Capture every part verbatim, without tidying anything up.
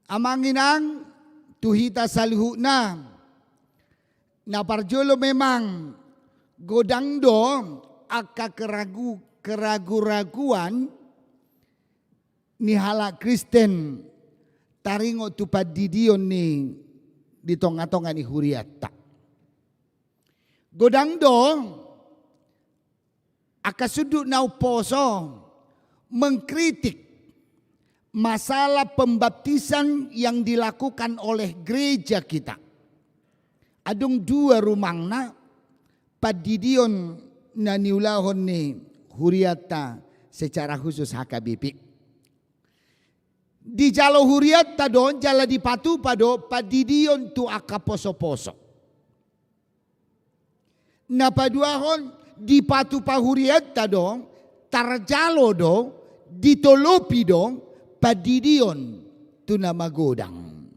Amang inang, tu hita saluhutna, na parjolo memang godang do angka keragu-, keragu-raguan ni halak Kristen taringot tu pandidion ni di tonga-tonga ni hurianta. Godang do angka sundut na umposo mengkritik masalah pembaptisan yang dilakukan oleh gereja kita. Adong dua rumangna pandidion na niulahon ni hurianta secara khusus H K B P. Dijalo hurianta do, jala dipatupa do pandidion tu angka poso-poso. Na paduahon, dipatupa hurianta do, tarjalo do, ditolopi do pandidion tu na magodang.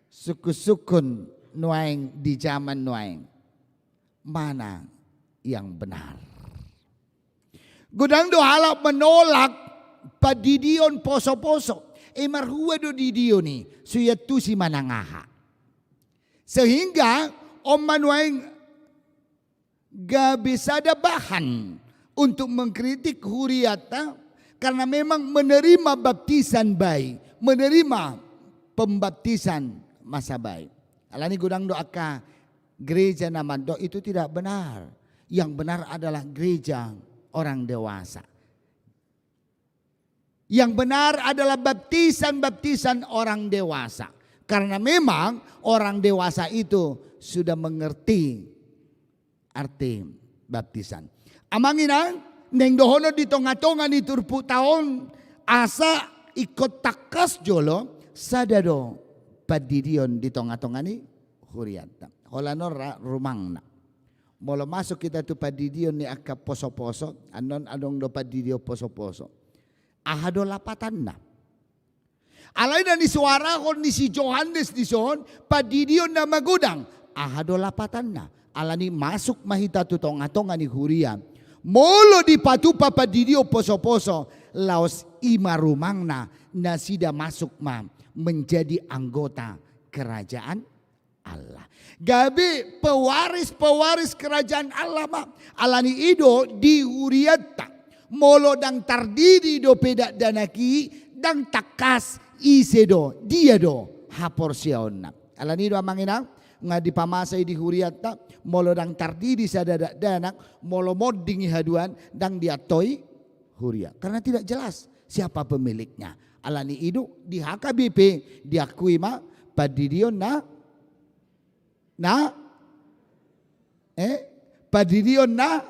Sungkun-sungkun nuaeng di jaman nuaeng, mana yang benar? Godang do halak menolak pandidion poso-poso. E, marhua do didion i, so iantusi manang aha. Sehingga on ma nuaeng gabe sada bahan untuk mengkritik hurianta, karena memang menerima baptisan bai, menerima pembaptisan masa bai. Alani godang do angka gereja na mandok itu tidak benar. Yang benar adalah gereja orang dewasa. Yang benar adalah baptisan-baptisan orang dewasa. Karena memang orang dewasa itu sudah mengerti arti baptisan. Amang inang, naeng dohonon di tonga-tonga ni turpukta on, asa ingkon tangkas jolo, sada do pandidion di tonga-tonga ni hurianta. Holan on ra rumangna. Molo masuk hita tu pandidion ni angka poso-poso, annon adong do pandidion poso-poso. Aha do lapatanna? Alai na nisuarahon ni si Johannes dison, pandidion na magodang. Aha do lapatanna? Alani masuk ma hita tu tonga-tonga ni huria. Molo dipatupa pandidion poso-poso, laos i ma rumangna, nasida masuk ma menjadi anggota kerajaan Allah. Gabe pewaris-pewaris kerajaan Allah ma. Alani i do di hurianta, molo ndang tardidi dope dakdanak i, ndang tangkas ise do, dia do haporseaonna. Alani i do amang inang, nga dipamasa i di hurianta, molo ndang tardidi sada dakdanak, molo monding i haduan, ndang diantoi huria. Karena tidak jelas siapa pemiliknya. Alani i do di H K B P diakui ma pandidion na, na, eh, pandidion na,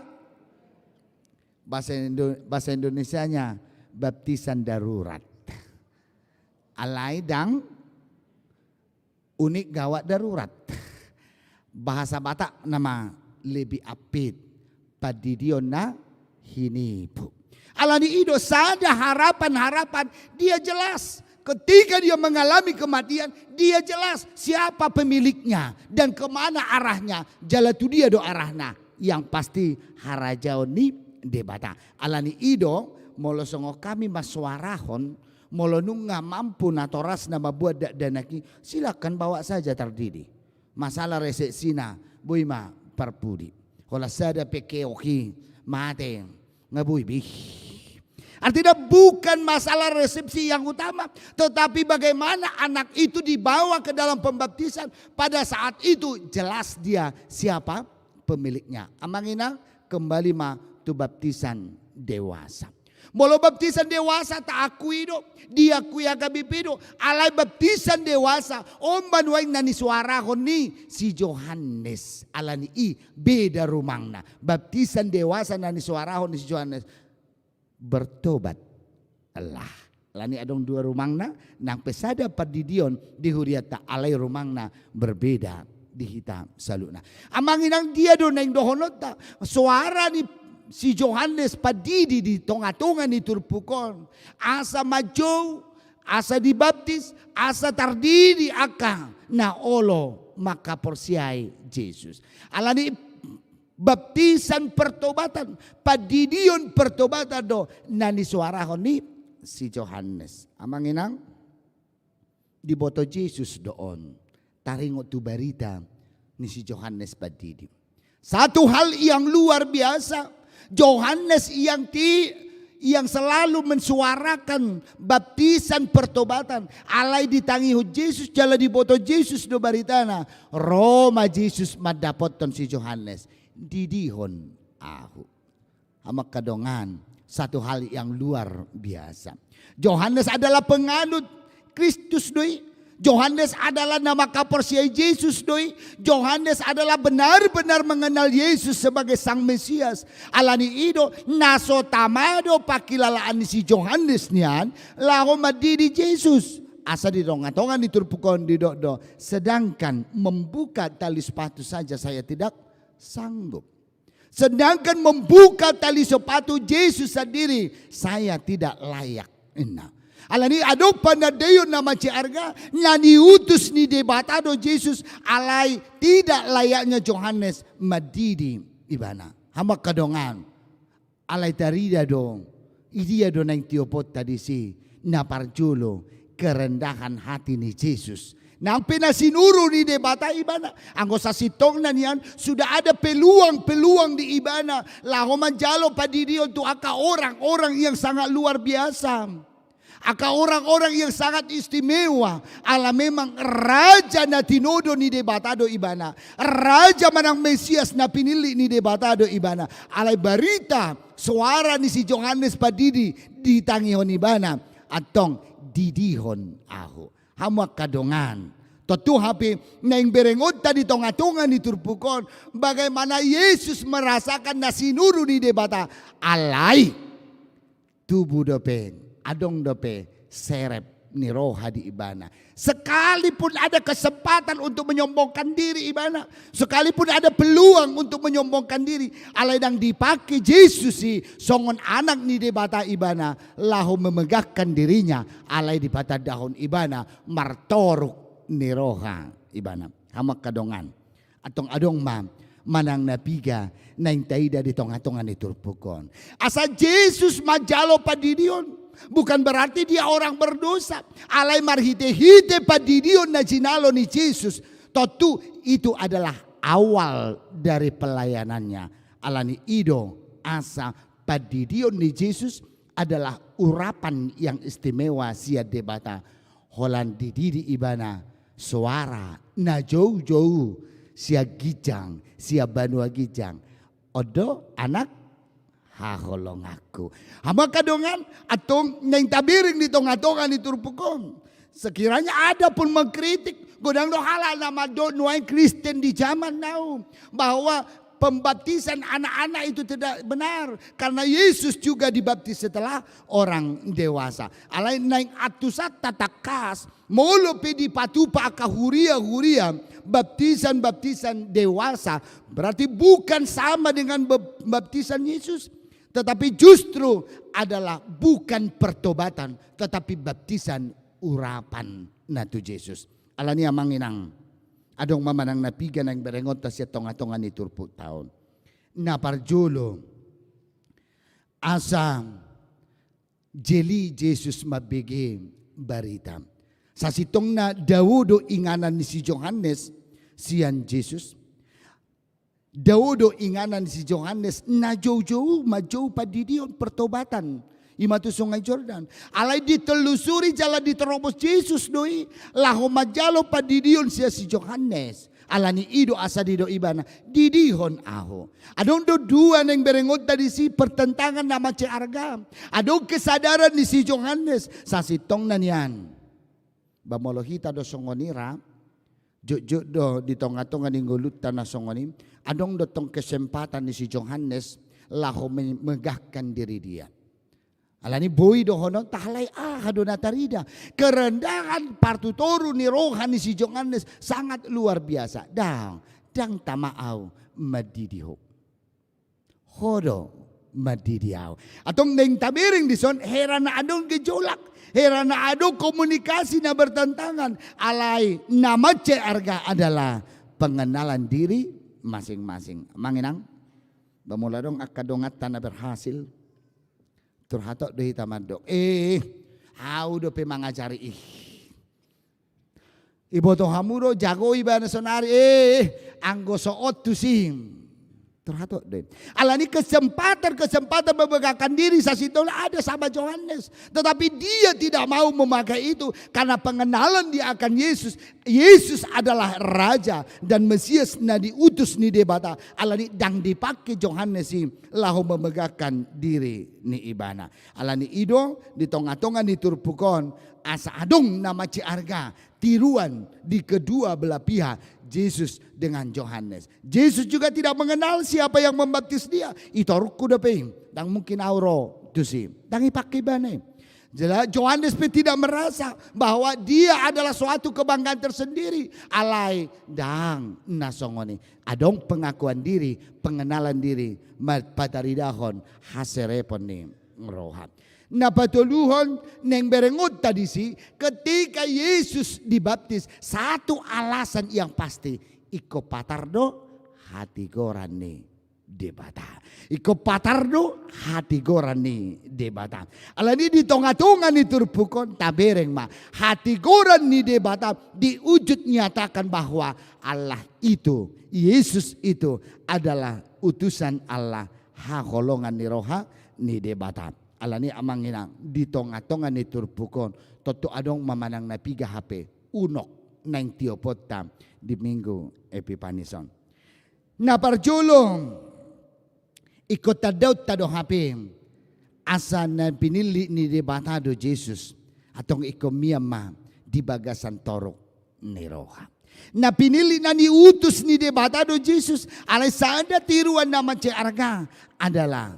bahasa Indo-, bahasa Indonesianya baptisan darurat. Alai ndang unik gawat darurat. Bahasa Batak nama lebih apit. Pandidion na hinipu. Alani i do sada harapan-harapan, dia jelas. Ketika dia mengalami kematian, dia jelas siapa pemiliknya dan kemana arahnya. Jala tu dia do arahna. Yang pasti harajaon ni Debata. Alani i do, molo songon hami mansuarahon, molo nunga mampu natorasna mambuat dakdanak i, silakan bawa saja tardidi. Masalah resepsina, boi ma parpudi. Holan sada pe keok i, mate, nga boi be. Artinya bukan masalah resepsi yang utama, tetapi bagaimana anak itu dibawa ke dalam pembaptisan. Pada saat itu jelas dia siapa pemiliknya. Amang inang, kembali ma tu baptisan dewasa. Molo baptisan dewasa taakui do, diakui H K B P do, alai baptisan dewasa, on ma nuaeng na nisuarahon ni si Johannes. Alani i, beda rumangna. Baptisan dewasa na nisuarahon ni si Johannes, bertobatlah. Alani adong dua rumangna, nang pe sada pandidion di hurianta, alai rumangna berbeda di hita saluhutna. Amang inang, dia do naeng dohononta, soara ni si Johannes pandidi di tonga-tonga ni turpuk on, asa manjou, asa dibaptis, asa tardidi angka na olo mangkaporseai Jesus. Alani baptisan pertobatan, pandidion pertobatan do na nisuarahon ni si Johannes. Amang inang, Diboto Jesus do on, taringot tu barita ni si Johannes Pandidi. Satu hal yang luar biasa, Johannes yang ti-, yang selalu mensuarakan baptisan pertobatan, alai ditangihon Jesus, jala diboto Jesus do baritana, ro ma Jesus mandapothon si Johannes, didihon ahu. Hamu angka dongan, satu hal yang luar biasa. Johannes adalah penganut Kristus do i. Johannes adalah na mangkaporseai Jesus do i. Johannes adalah benar-benar mengenal Yesus sebagai Sang Mesias. Alani i do, na so tama do pangkilalaan ni si Johannes nian, laho mandidi Jesus. Asa di tonga-tonga ni turpuk on didok do, sedangkan membuka tali sepatu saja saya tidak sanggup. Sedangkan membuka tali sepatu Jesus sendiri, saya tidak layak. Nah, alani i adong panandaion na mansai arga, na niutus ni Debata do Jesus, alai tidak layaknya Johannes mandidi ibana. Hamu angka dongan, alai tarida do, idia do naeng tioponta disi, na parjolo kerendahan hati ni Jesus. Nang pe na sinuru ni Debata ibana. Anggo sasintongna nian, sudah ada peluang-peluang di ibana laho manjalo pandidion tu angka orang-orang yang sangat luar biasa. Angka orang-orang yang sangat istimewa. Ala memang raja na tinodo ni Debata do ibana. Raja manang Mesias na pinillit ni Debata do ibana. Alai barita, soara ni si Johannes Pandidi ditangihon ibana. Antong didihon ahu. Hamu angka dongan. Tontu hape naeng berengonta di tonga-tonga ni turpuk on, bagaimana Jesus merasakan na sinuru ni Debata. Alai tubu dope, adong dope serep ni roha di ibana. Sekalipun ada kesempatan untuk menyombongkan diri ibana, sekalipun ada peluang untuk menyombongkan diri, alai ndang dipake Jesus i songon anak ni Debata ibana, laho memegahkan dirinya, alai dipatandahon ibana martoruk ni roha ibana. Hamu angka dongan. Antong adong ma manang na piga naeng taida di tonga-tonga ni turpuk on. Asa Jesus manjalo pandidion, bukan berarti dia orang berdosa. Alai marhite-hite pandidion na jinalo ni Jesus, tontu itu adalah awal dari pelayanannya. Alani i do asa pandidion ni Jesus adalah urapan yang istimewa sian Debata. Holan dididi ibana soara na joujou sian ginjang, sian banua ginjang. On do anak haholonganku. Hamu angka dongan, antong naeng tabereng di tonga-tonga ni turpuk on. Sekiranya ada pun mengkritik, godang do halak na mandok nuaeng Kristen di zaman now, bahwa pembaptisan anak-anak itu tidak benar, karena Yesus juga dibaptis setelah orang dewasa. Alai naeng antusanta tangkas, molo pe dipatupa angka huria-huria baptisan-baptisan dewasa, berarti bukan sama dengan bap-, baptisan Yesus, tetapi justru adalah bukan pertobatan, tetapi baptisan urapan na tu Jesus. Alani i amang inang, adong ma manang na piga naeng berengonta sian tonga-tonga ni turpukta on. Na parjolo, asa jeli Jesus mambege barita. Sasintongna dao do inganan ni si Johannes sian Jesus. Dao do inganan ni si Johannes na joujou manjou pandidion pertobatan. I ma tu Sungai Jordan. Alai ditelusuri jala diterobos Jesus do i laho manjalo pandidion sian si Johannes. Alani i do asa didok ibana, didihon ahu. Adong do dua naeng berengonta disi pertentangan na mansai arga. Adong kesadaran ni si Johannes, sasintongna nian. Ba molo hita do songon i ra, jotjot do di tonga-tonga ni ngolunta na songon i, adong do tong kesempatan ni si Johannes laho me-, megahkan diri dia. Alani boi dohononta, alai aha do na tarida? Kerendahan partutoru ni roha ni si Johannes sangat luar biasa. Ndang, ndang tama au mandidi ho. Ho do mandidi au. Antong naeng tabereng dison, hera na adong gejolak, hera na adong komunikasi na bertentangan, alai na mansai arga adalah pengenalan diri masing-masing. Amang inang, ba molo adong angka donganta na berhasil, tor hatop do hita mandok, eh, au dope mangajari, ih. Iboto hamu do, jago ibana sonari, eh, anggo so on tusi. Terhato deh. Alani kesempatan-kesempatan memegangkan diri sasintongna ada sama Johannes. Tetapi dia tidak mau memakai itu karena pengenalan dia akan Yesus. Yesus adalah Raja dan Mesias na diutus ni Debata. Alani ndang dipake Johannes i laho memegangkan diri ni ibana. Alani i do di tonga-tonga ni turpuk on asa adong na mansai arga tiruan di kedua belah pihak, Jesus dengan Johannes. Jesus juga tidak mengenal siapa yang membaptis dia. I torungku dope i, ndang mungkin au ro tusi. Ndang dipake ibana i. Jelas Johannes pe tidak merasa bahwa dia adalah suatu kebanggaan tersendiri. Alai ndang na songon i. Adong pengakuan diri, pengenalan diri, ma-, pataridahon haserepon ni roha. Na patoluhon, naeng berengonta disi, ketika Yesus dibaptis, satu alasan yang pasti, ingkon patar do hatigoran ni Debata. Ingkon patar do hatigoran ni Debata. Alani di tonga-tonga ni turpuk on tabereng ma, hatigoran ni Debata diujud nyatakan bahwa Allah itu, Yesus itu adalah utusan Allah, haholongan ni roha ni Debata. Alani amang inang, di tonga-tonga ni turpuk on, tontu adong ma manang na piga hape unok naeng tioponta di Minggu Epipanis on. Na parjolo, ingkon tandaonta do hape asa na pinillit ni Debata do Jesus, antong ingkon mian ma di bagasan toruk ni roha. Na pinillit, na niutus ni Debata do Jesus, alai sada tiruan na mansai arga adalah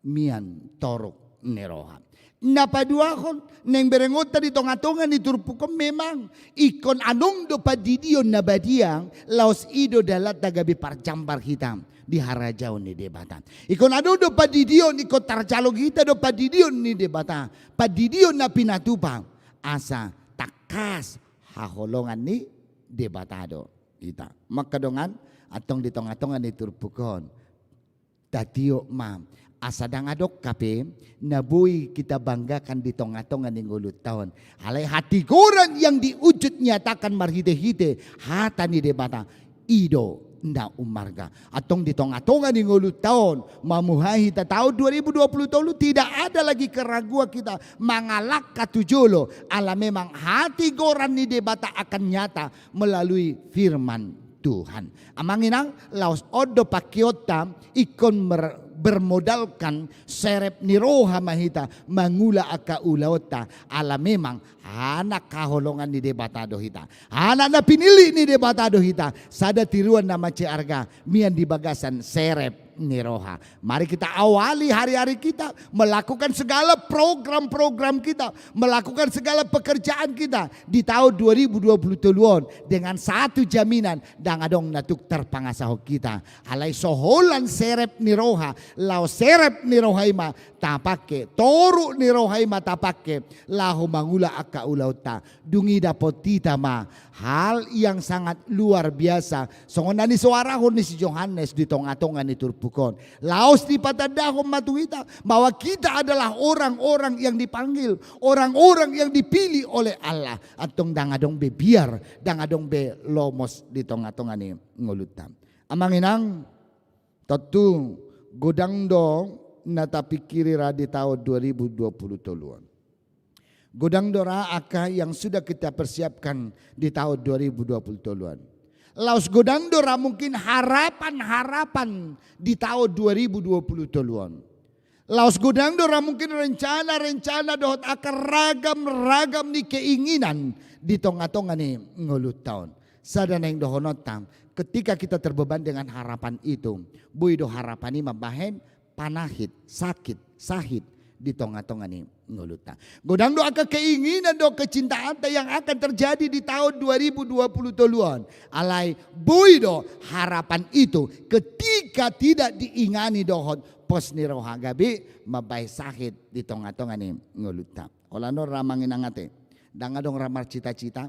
mian toruk ni roha. Na paduahon, naeng berengonta di tonga-tonga ni turpuk on memang ingkon adong do pandidion na badia, laos i do dalanta gabe parjambar hita di harajaon ni Debata. Ingkon adong do pandidion, ingkon tarjalo hita do pandidion ni Debata, pandidion na pinatupa, asa tangkas haholongan ni Debata do hita. Maka dongan, antong di tonga-tonga ni turpuk on, tatiop ma, asa ndang adong hape na boi kita banggakan di tonga-tonga ni ngolunta on. Alai hatigoran yang diujud nyatakan marhite-hite hata ni Debata, i do na umarga. Antong di tonga-tonga ni ngolunta on, mamuhai hita taon dua ribu dua puluh tolu, tidak ada lagi keraguan kita mangalangka tu jolo, ala memang hatigoran ni Debata akan nyata melalui firman Tuhan. Amang inang, laos on do pangkeonta, ingkon mer-, bermodalkan serep ni roha ma hita mangula angka ulaonta, ala memang anak haholongan ni Debata do hita, anak na pinillit ni Debata do hita, sada tiruan na mansai arga mian di bagasan serep ni roha. Mari kita awali hari-hari kita, melakukan segala program-program kita, melakukan segala pekerjaan kita di taon dua ribu dua puluh tolu on dengan satu jaminan, ndang adong na tuk tarpangasahon hita. Alai so holan serep ni roha, laos serep ni roha i ma tapangke, toruk ni roha i ma tapangke laho mangula angka ulaonta. Dung i dapot hita ma hal yang sangat luar biasa. Songon na nisoarahon ni si Johannes di tonga-tonga ni turpuk on. Laos dipatandahon ma tu hita bahwa kita adalah orang-orang yang dipanggil, orang-orang yang dipilih oleh Allah. Antong ndang adong be biar, ndang adong be lomos di tonga-tonga ni ngolunta. Amang inang, tontu godang do na tapingkiri ra di taon dua ribu dua puluh tolu on. Godang do ra angka yang sudah kita persiapkan di taon dua ribu dua puluh tolu an. Laos godang do ra mungkin harapan-harapan di taon dua ribu dua puluh tolu an. Laos godang do ra mungkin rencana-rencana dohot angka ragam-ragam ni keinginan di tonga-tonga ni ngolunta on. Sada naeng dohononta, ketika kita terbeban dengan harapan itu, boi do harapan i mambahen panahit, sakit, sahit di tonga-tonga ni ngolunta. Godang do angka keinginan do kecintaanta yang akan terjadi di taon dua ribu dua puluh tolu on. Alai boi do harapan itu ketika tidak diingani dohot pos ni roha gabe mambahen sahit di tonga-tonga ni ngolunta. Holan on ra amang inang ate, ndang adong ra marcita-cita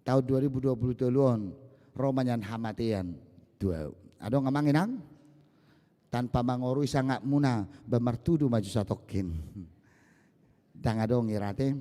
taon dua ribu dua puluh tolu on ro ma nian hamatean tu ahu. Adong amang inang? Tanpa mangorui sangapmuna, ba martudu ma jo satongkin. Ndang adong i ra ate.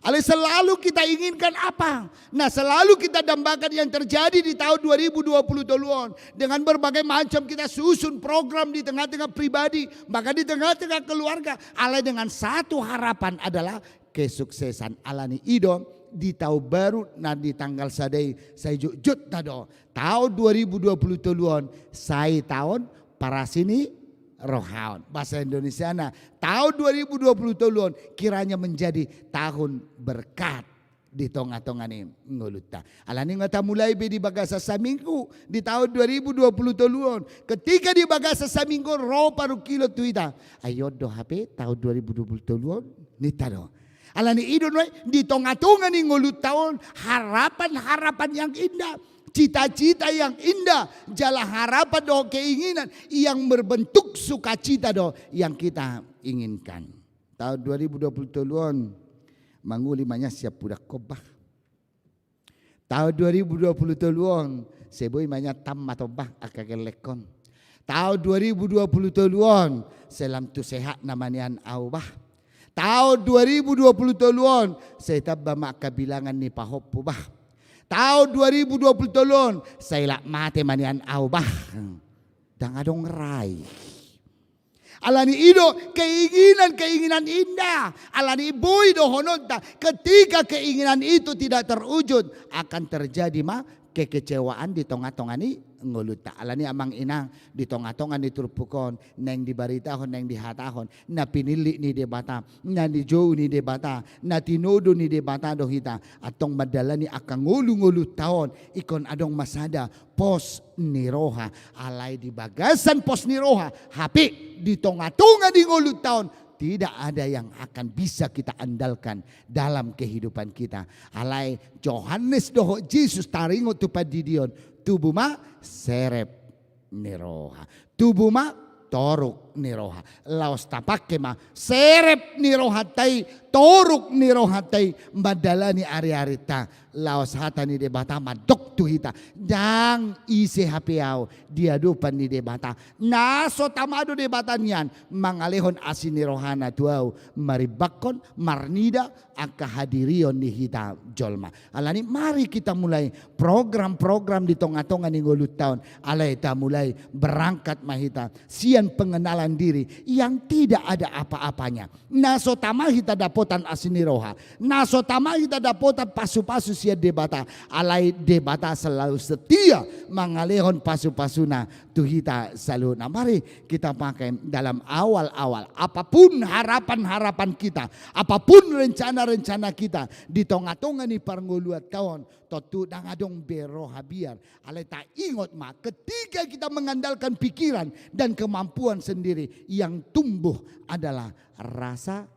Alai selalu kita inginkan apa? Nah, selalu kita dambakan yang terjadi di tahun dua ribu dua puluh tolu on. Dengan berbagai macam kita susun program di tengah-tengah pribadi, bahkan di tengah-tengah keluarga. Alai dengan satu harapan adalah kesuksesan. Alani i do di tahun baru na di tanggal sada i sai jotjotna do tahun dua ribu dua puluh tolu on sai tahun parasinirohaon. Bahasa Indonesiana, tahun dua ribu dua puluh tolu on kiranya menjadi tahun berkat di tonga-tonga ni ngolunta. Alani nga tamulai be di bagasan saminggu di tahun dua ribu dua puluh tolu on. Ketika di bagasan saminggu ro parungkilon tu hita, ai on do hape tahun dua ribu dua puluh tolu on, ninta do. Alani i do nuaeng di tonga-tonga ni ngolunta on, harapan-harapan yang indah, cita-cita yang indah, jala harapan dohot keinginan yang berbentuk sukacita do yang kita inginkan. Tahun dua ribu dua puluh tolu on mangoli ma nian sian pudangkon bah. Tahun dua ribu dua puluh tolu on sai boi ma nian tammat on bah angka gellengkon. Tahun dua ribu dua puluh tolu on sai lam tu sehatna ma nian au bah. Tahun dua ribu dua puluh tolu on sai tamba ma angka bilangan ni pahompu bah. Tahun dua ribu dua puluh tolu on sai lak mate ma nian au bah. Ndang adong rai. Alani i do keinginan-keinginan indah. Alani i boi dohononta, ketika keinginan itu tidak terwujud, akan terjadi ma kekecewaan di tonga-tonga ni ngolunta. Alani i amang inang, di tonga-tonga ni turpuk on, naeng dibaritahon, naeng dihatahon, na pinillit ni Debata, na nijou ni Debata, na tinodo ni Debata do hita, antong mandalani angka ngolu-ngolunta on, ingkon adong ma sada pos ni roha. Alai di bagasan pos ni roha, hape di tonga-tonga ni ngolunta on, tidak ada yang akan bisa kita andalkan dalam kehidupan kita. Alai Johannes dohot Jesus taringot tu pandidion, tubu ma serep ni roha. Tubu ma toruk ni roha. Laos tapangke ma serep ni rohanta i, toruk ni rohanta i mandalani ari-arinta. Laos hata ni Debata mandok tu hita, ndang ise hape au di adopan ni Debata. Na so tama do Debata nian mangalehon asi ni rohana tu au, marimbangkon, marnida angka hadirion ni hita jolma. Alani i mari kita mulai program-program di tonga-tonga ni ngolunta on. Alai tamulai berangkat ma hita sian pengenalan diri yang tidak ada apa-apanya. Na so tama hita dapotan asi ni roha, na so tama hita dapotan pasu-pasu sian Debata, alai Debata selalu setia mangalehon pasu-pasuna tu hita saluhutna. Mari kita pakai dalam awal-awal. Apapun harapan-harapan kita, apapun rencana-rencana kita di tonga-tonga ni parngoluanta on, tontu ndang adong be roha biar. Alai taingot ma, ketika kita mengandalkan pikiran dan kemampuan sendiri, yang tumbuh adalah rasa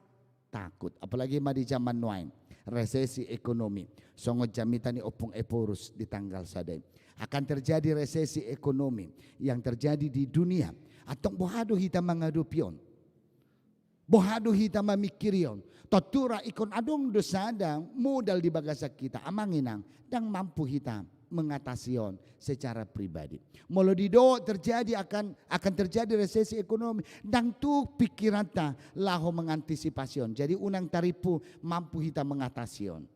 takut. Apalagi ma di zaman nuaeng, resesi ekonomi. Songon jamita ni Ompung Ephorus di tanggal sada i. Akan terjadi resesi ekonomi yang terjadi di dunia. Antong boha do hita mangadopi on? Boha do hita mamingkiri on? Tontu ra ingkon adong do sada modal di bagasan hita, amang inang, ndang mampu hita mengatasi on secara pribadi. Molo didok terjadi akan, akan terjadi resesi ekonomi, ndang tuk pingkiranta laho mengantisipasi on. Jadi unang tarimpu mampu hita mengatasi on.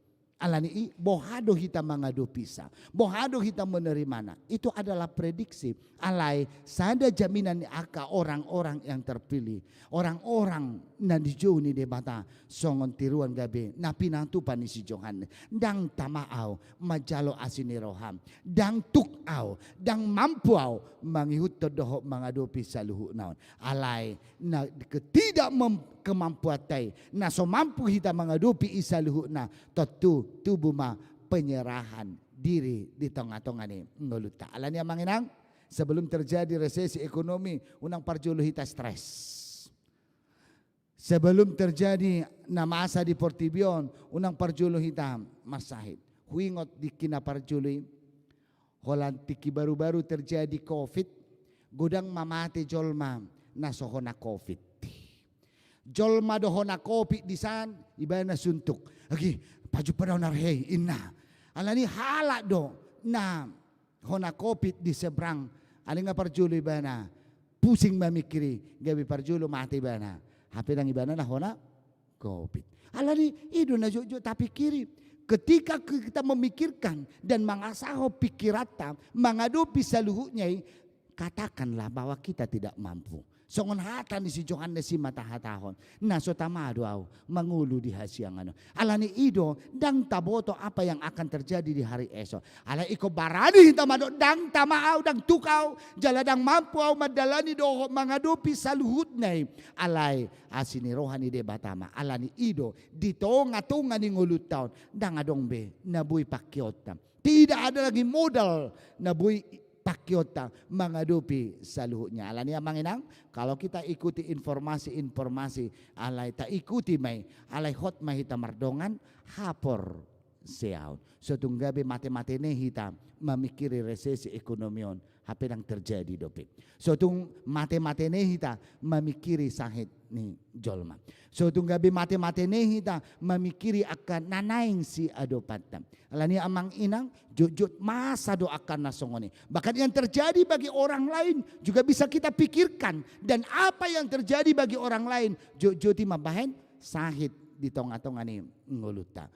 Alani i, boha do hita mangadopisa, boha do hita menerimana, itu adalah prediksi. Alai sada jaminan ni angka orang-orang yang terpilih, orang-orang na dijou ni Debata, songon tiruan gabe na pinatupa ni si Johannes. Ndang tama au manjalo asi ni roham, ndang tuk au, ndang mampu au mangihuthon dohot mangadopi saluhutna on. Alai na ketidak mem-, kemampuanta i, na so mampu hita mangadopi i saluhutna, tontu tubu ma penyerahan diri di tonga-tonga ni ngolunta. Alani i amang inang, sebelum terjadi resesi ekonomi, unang parjolo hita stres. Sebelum terjadi na masa di portibi on, unang parjolo hita marsahit. Huingot tingki na parjolo i, holan tingki baru-baru terjadi covid, godang ma mate jolma na so hona covid. Jolma do hona covid di san, ibana suntuk. Agi, pajumpang do au na roha i, inna. Alani i halak do na hona covid di seberang. Alai nga parjolo ibana pusing mamingkiri, gabe parjolo mate ibana. Hape ndang ibana na hona covid. Alani i do na jotjot tapikiri. Ketika kita memikirkan dan mangasahon pikiranta mangadopi saluhutna i, katakanlah bahwa kita tidak mampu. Songon hata ni si Johannes i ma tahatahon, na so tama do ahu mangolu di hasiangan on. Alani i do, ndang taboto apa yang akan terjadi di hari esok. Alai ingkon barani hita mandok, ndang tama ahu, ndang tuk ahu, jala ndang mampu ahu mandalani dohot mangadopi saluhutna i. Alai asi ni roha ni Debata ma. Alani i do, di tongatonga ni ngolunta on, ndang adong be na boi pangkeonta. Tidak ada lagi modal na boi pangkeonta mangadopi saluhutna. Alani i amang inang, kalau kita ikuti informasi-informasi, alai taikuti ma i, alai hot ma hita mardongan haporseaon. So tung gabe mate-matene hita mamikiri resesi ekonomi on, hape ndang terjadi dope. So tung mate-matene hita mamikiri sahit ni jolma. So tung gabe mate-matene hita mamikiri angka na naeng siadopanta. Alani i amang inang, jotjot masa do angka na songon i. Bahkan yang terjadi bagi orang lain juga bisa kita pikirkan. Dan apa yang terjadi bagi orang lain, jotjot i mambahen sahit di tongatonga ni ngolunta.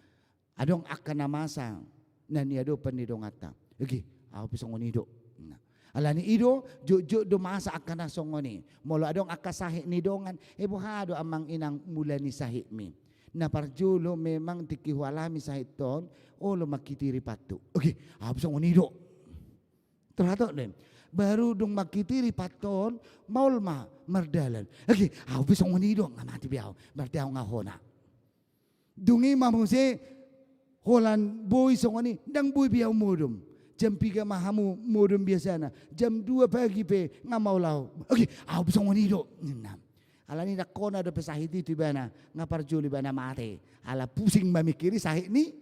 Adong angka na masa na niadopan ni donganta. Ege, ahu pe songon i do. Nah. Alani i do, jotjot do masa angka na songon i. Molo adong angka sahit ni dongan, e boha do amang inang mula ni sahitmi? Na parjolo memang tingki hualami sahit on, olo mangkitiri pantu. Ege, ahu pe songon i do. Terhatok deh. Baru dung mangkitiri pantu on, maol ma mardalan. Ege, ahu pe songon i do, nga mate be ahu. Berarti ahu nga hona. Dung i ma muse holan boi songon i, ndang boi be ahu modom. Jam piga ma hamu modom biasana, jam dua pagi pe nga maol ahu. Oke, ahu pe songon i do ninna. Alani ndang hona dope sahit i tu ibana, nga parjolo ibana mate. Ala pusing mamikiri sahit ni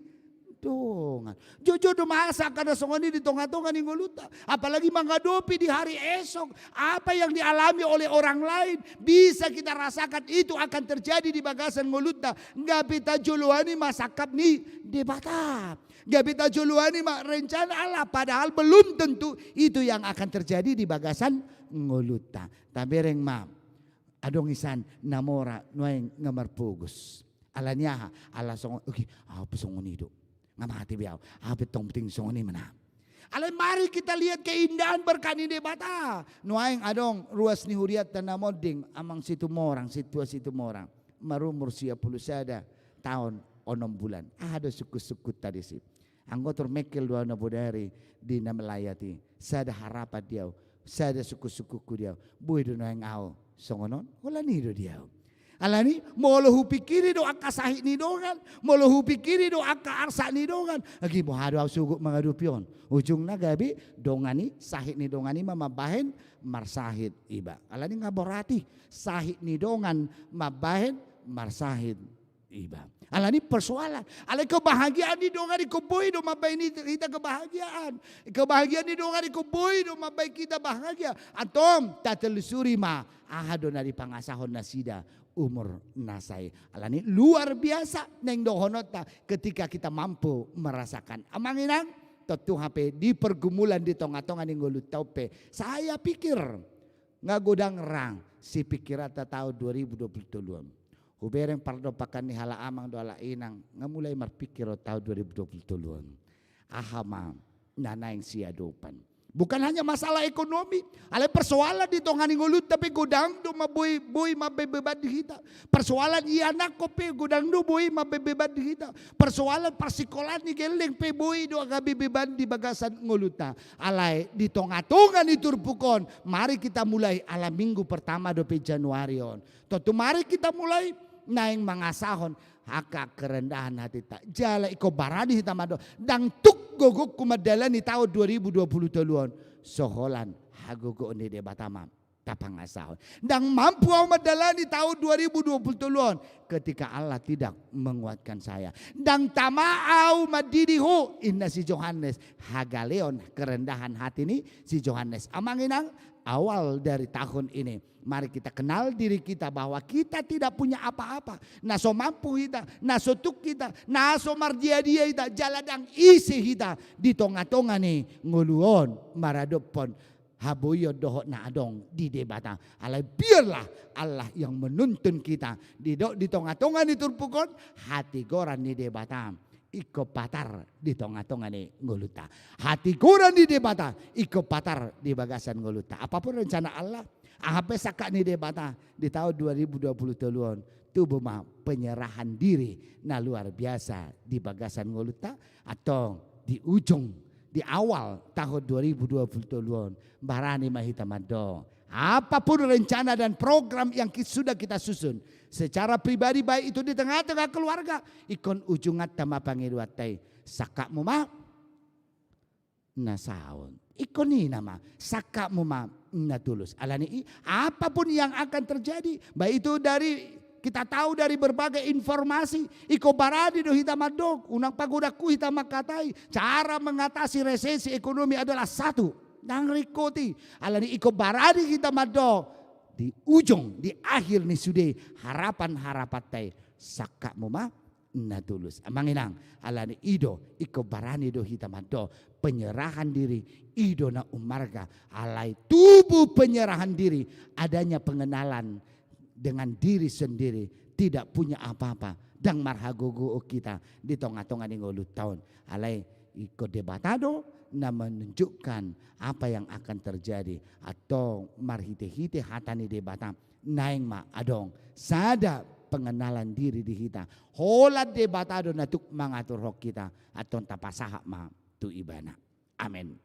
dongan. Jotjot do masa angka na songon i di tongatonga ni ngolunta. Apalagi mangadopi di hari esok. Apa yang dialami oleh orang lain bisa kita rasakan itu akan terjadi di bagasan ngolunta. Gabe tajoloani ma sangkap ni Debata. Gabe tajoloani ma rencana Allah, padahal belum tentu itu yang akan terjadi di bagasan ngolunta. Tabereng ma, adong insan na mora nuaeng nga marpogos. Alani aha? Ala songon, oke, ahu pe songon i do. Nga mate be ahu. Ahu pe tong penting songon i ma na. Alai mari kita lihat keindahan berkat ni Debata. Nuaeng adong ruas ni hurianta na monding, amang Situmorang, Sintua Situmorang. Marumur sia pulu sada taon onom bulan. Aha do sungkunsungkunta disi? Anggo tor mengkel do ahu na bodari di na melayat i. Sada harapan di ahu, sada sungkunsungkunku di ahu. Boi do nuaeng ahu songon on? Holan i do di ahu. Alani, molo hupikiri do angka sahit ni dongan, molo hupikiri do angka arsak ni dongan, age boha do ahu sogot mangadopi on? Ujungna gabe dongan i, sahit ni dongan i ma mambahen marsahit iba. Alani nga berarti sahit ni dongan mambahen marsahit iba. Alani persoalan. Alai kebahagiaan ni dongan i ingkon boi do mambahen hita kebahagiaan. Kebahagiaan ni dongan i ingkon boi do mambahen hita bahagia. Antong, tatelusuri ma aha do na dipangasahon nasida umur na sae. Alani luar biasa naeng dohononta ketika kita mampu merasakan. Amang inang, tontu hape di pergumulan di tongatonga ni ngolunta on pe, saya pikir nga godang ra sipikiranta taon dua ribu dua pulu tolu on. Hubereng pardompakan ni halak amang dohot halak inang, nga mulai marpikir on taon dua ribu dua pulu tolu on. Aha ma na naeng siadopan? Bukan hanya masalah ekonomi, alai persoalan di tonga ni ngolunta pe godang do ma boi, boi mambahen beban di hita. Persoalan ianakhon pe godang do boi mambahen beban di hita. Persoalan parsikolaan ni gelleng pe boi do gabe beban di bagasan ngolunta. Alai di tongatonga ni turpuk on, mari kita mulai ala minggu pertama dope Januari on. Tontu mari kita mulai naeng mangasahon angka kerendahan hatinta. Jala ingkon barani hita mandok, ndang tuk gogongku mandalani taon dua ribu dua pulu tolu on so holan hagogoon ni Debata ma tapangasahon. Ndang mampu ahu mandalani taon dua ribu dua pulu tolu on ketika Allah tidak menguatkan saya. Ndang tama ahu mandidi Ho, inna si Johannes. Hagaleon kerendahan hati ni si Johannes. Amang inang, awal dari tahun ini, mari kita kenal diri kita bahwa kita tidak punya apa-apa. Na so mampu hita, na so tuk hita, na so mardiadia hita, jala ndang ise hita di tongatonga ni ngolu on maradophon haboion dohot na adong di Debata. Alai biarlah Allah yang menuntun kita di do-, di tonga-tonga ni turpuk on, hatigoran ni Debata ingkon patar di tonga-tonga ni ngolunta. Hatigoran ni Debata ingkon patar di bagasan ngolunta. Apapun rencana Allah, aha pe sangkap ni Debata di tahun dua ribu dua puluh tolu on, tubu ma penyerahan diri na luar biasa di bagasan ngolunta, antong di ujung, di awal tahun dua ribu dua puluh tolu on, barani ma hita mandok. Apapun rencana dan program yang ki-, sudah kita susun secara pribadi, baik itu di tengah-tengah keluarga, ingkon ujunganta ma pangidoanta i, sangkapmu ma na saut. Ingkon i nama, sangkapmu ma na tulus. Alani i, apapun yang akan terjadi, baik itu dari, kita tahu dari berbagai informasi, ingkon barani do hita mandok, unang pagodangku hita mangkatai, cara mengatasi resesi ekonomi adalah satu. Ndang ringkot i, alani i ingkon barani hita mandok, di ujung, di akhir ni sude harapan-harapanta i, sangkapmu ma na tulus. Amang inang, alani i do, ingkon barani do hita mandok, penyerahan diri, i do na ummarga, alai tubu penyerahan diri, adanya pengenalan dengan diri sendiri, tidak punya apa-apa, ndang marhagogoon hita di tonga-tonga ni ngolunta on. Alai ingkon Debata do na menunjukkan apa yang akan terjadi, antong marhite-hite hata ni Debata, naeng ma adong sada pengenalan diri di hita. Holan Debata do na tuk mangaturhon hita, antong tapasahat ma tu Ibana. Amen.